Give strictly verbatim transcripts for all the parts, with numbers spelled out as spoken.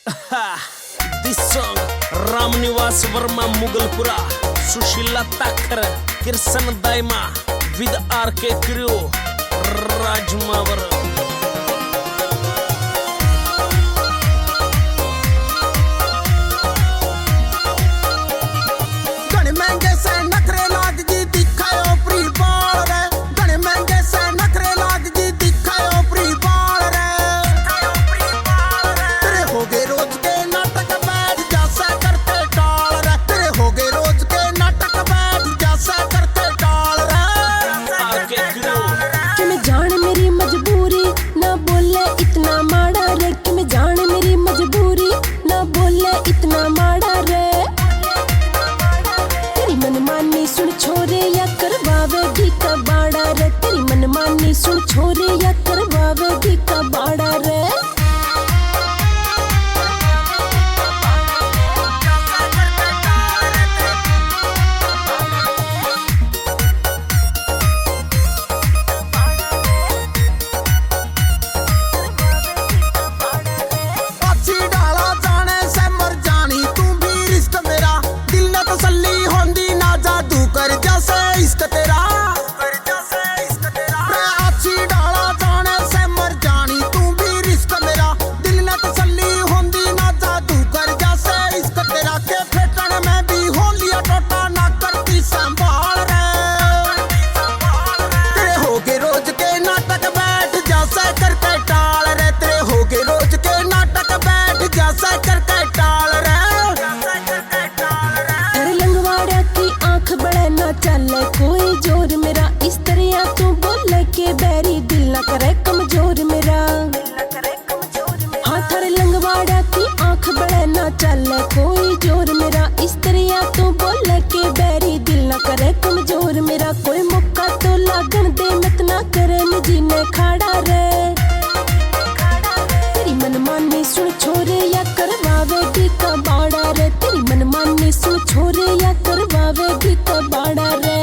This song, Ramniwas वर्मा मुगलपुरा, सुशीला ताखर, कृष्ण दाइमा with R K Crew, राजमावर। घणे महंगे से नखरे लाग जी दिखायो free बाल रे। घणे महंगे से नखरे लाग जी दिखायो free बाल रे। तेरे हो गए रोज के नाटक बैठ जा से करते टाल रे। तेरे हो गए रोज के नाटक बैठ जा से करते टाल रे। आके करो। कि मैं जान मेरी मजबूरी ना बोले इतना माड़ा रे। कि मैं जान मेरी मजबूरी ना बोले इतना माड़ा रे। तेरी मनमानी सुन छोरे या करवावेगी कबाड़ा रे। तेरी मनमानी सुन छोरे या करवावेगी कबाड़ा रे। अच्छी डाला जाने से मर जानी तू भी रिस्क मेरा। दिल ने तसल्ली होंदी ना जादू कर जैसे इश्क तेरा। मैं अच्छी डाला जाने से मर जानी तू भी रिस्क मेरा। दिल ने तसल्ली होंदी ना जादू कर जैसे इश्क तेरा। के फेटन में भी हो लिया टोटा ना करती संभाल रे। तेरे हो गए रोज के नाटक बैठ जा से करके टाल रे। तेरे हो गए रोज के नाटक बैठ जा से करके टाल रे। तेरे लंगवाड़ा की आंख बड़े ना चले कोई जोर मेरा। इस तरह तू बोले के बैरी दिल ना करे कमजोर मेरा। हाँ थारे लंगवाड़ा की आंख बड़े ना चले कोई जोर मेरा। इस तरह तू बोले के बैरी दिल ना करे कमजोर मेरा। कोई मौका तो लागण दे मत ना करे निजी ने खाड़ा रे। तेरी मनमानी सुन छोरे या करवावेगी कबाड़ा रे। तेरी मनमानी सुन छोरे या करवावेगी कबाड़ा रे।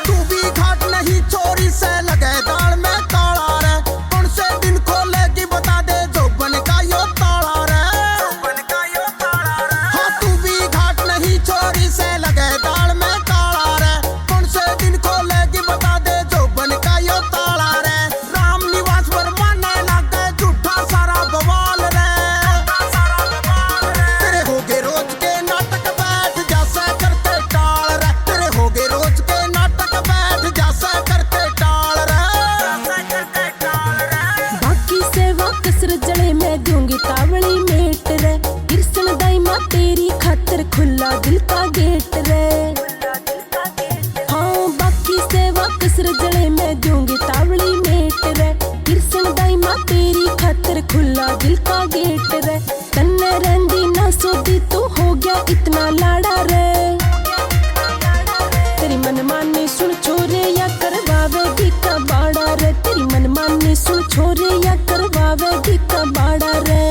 तू भी घाट नहीं छोरी से लगे दाल में काला रे। कौन से दिन खोलेगी बता दे जोबन का यो ताला रे। हाँ, तू भी घाट नहीं छोरी से लगे दाल में काला रे। कौन से दिन खोलेगी बता दे जोबन का यो ताला रे। राम निवास वर्मा ने लागे झूठा सारा बवाल रे। तेरे हो गए रोज के नाटक बैठ जा से करते टाल रे। तेरे हो गए रोज के नाटक बैठ जा से करते टाल रे। बाकी सेवा कसर जले मैं दूंगी तावली मेट रे। कृष्ण दाई माँ तेरी खातर खुला दिल का गेट रे। हाँ बाकी सेवा कसर जले मैं दूंगी तावली मेट रे। कृष्ण दाई माँ तेरी खातर खुला दिल का गेट रे। तन्ने रहंदी ना सोदी तू हो गया इतना लाड़ा रे। तेरी मनमानी सुन छोरे या करवावेगी कबाड़ा रे। तेरी मनमानी सुन छोरे या करवावेगी कबाड़ा रे।